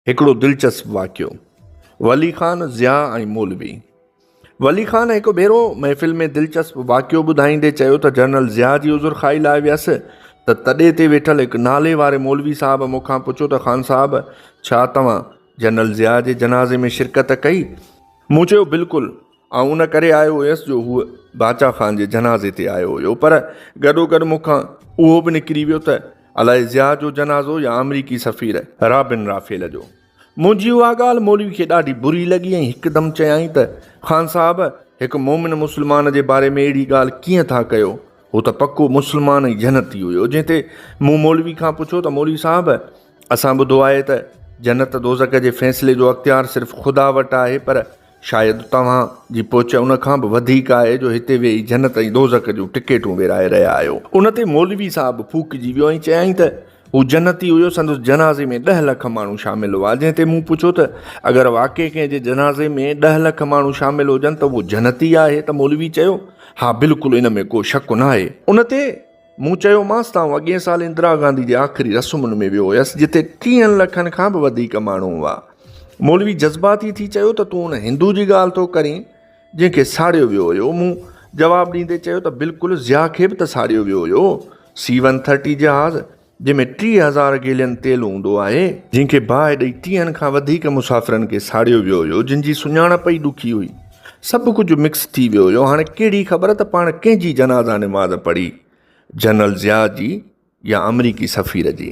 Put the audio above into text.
هڪڙو دلچسپ واقعو، ولي خان، ضياء ۽ مولوي. ولي خان هڪ ڀيرو محفل ۾ دلچسپ واقعو ٻڌائيندي چيو ته جنرل ضياء جي عذرخواهي لاء ويس ته تڏي تي ويٺل هڪ نالي واري مولوي صاحب مون کان پڇيو ته خان صاحب ڇا توهان جنرل ضياء جي جنازي ۾ شرڪت ڪئي؟ مون چيو بلڪل، آئون ان ڪري آيو هيس جو هو باچا خان جي جنازي تي آيو هيو پر گڏوگڏ مون کان اهو به نڪري ويو ته الائي ضياء جو جنازو يا آمريڪي سفير رابن رافيل جو. منهنجي اها ڳالهه مولوي کي ڏاڍي بري لڳي ۽ هڪدم چيائين ته خان صاحب هڪ مومن مسلمان جي باري ۾ اهڙي ڳالهه ڪيئن ٿا ڪيو؟ هو ته پڪو مسلمان ۽ جنتي هيو. جنهن تي مون مولوي کان پڇيو ته مولوي صاحب اسان ٻڌو آهي ته جنت دوزخ جي فيصلي جو اختيار صرف خدا وٽ آهي پر شايد توهان جي پهچ ان کان به وڌيڪ آهي جو هتي ويهي جنت ۽ دوزخ جون ٽڪيٽون ورهائي رهيا آهيو. ان تي مولوي صاحب ڦوڪجي ويو ۽ چيائين ته هو جنتي هيو، سندس جنازي ۾ ڏهه لک ماڻهو شامل هئا. جنهن تي مون پڇيو ته اگر واقعي ڪنهن جي جنازي ۾ ڏهه لک ماڻهو شامل هجن ته اهو جنتي آهي ته مولوي چيو ها بلڪل ان ۾ ڪو شڪ ناهي. ان تي مون چيومانس ته آئون اڳئين سال اندرا گانڌي جي آخري رسمن ۾ ويو هيس جتي ٽيهن لکن کان به وڌيڪ ماڻهو هئا. مولوي جذباتي ٿي چيو ته تون ان هندو جي ڳالهه ٿو ڪرين جنهن کي ساڙيو ويو هيو. مون جواب ڏيندي چيو ته بلڪل ضياء کي به ته ساڙيو ويو هيو. سي ون ٿرٽي جهاز جنهن ۾ 30,000 گيلين تيل هوندو آهي، جنهن کي باهه ڏئي ٽيهن کان وڌيڪ مسافرن کي ساڙيو ويو هيو، جن جي سڃاڻپ ئي ڏکي هئي. سڀ ڪجهه مڪس ٿي ويو هيو، هاڻي ڪهڙي خبر ته پاڻ ڪنهن جي جنازه نماز پڙهي، جنرل ضياء جي يا آمريڪي سفير جي.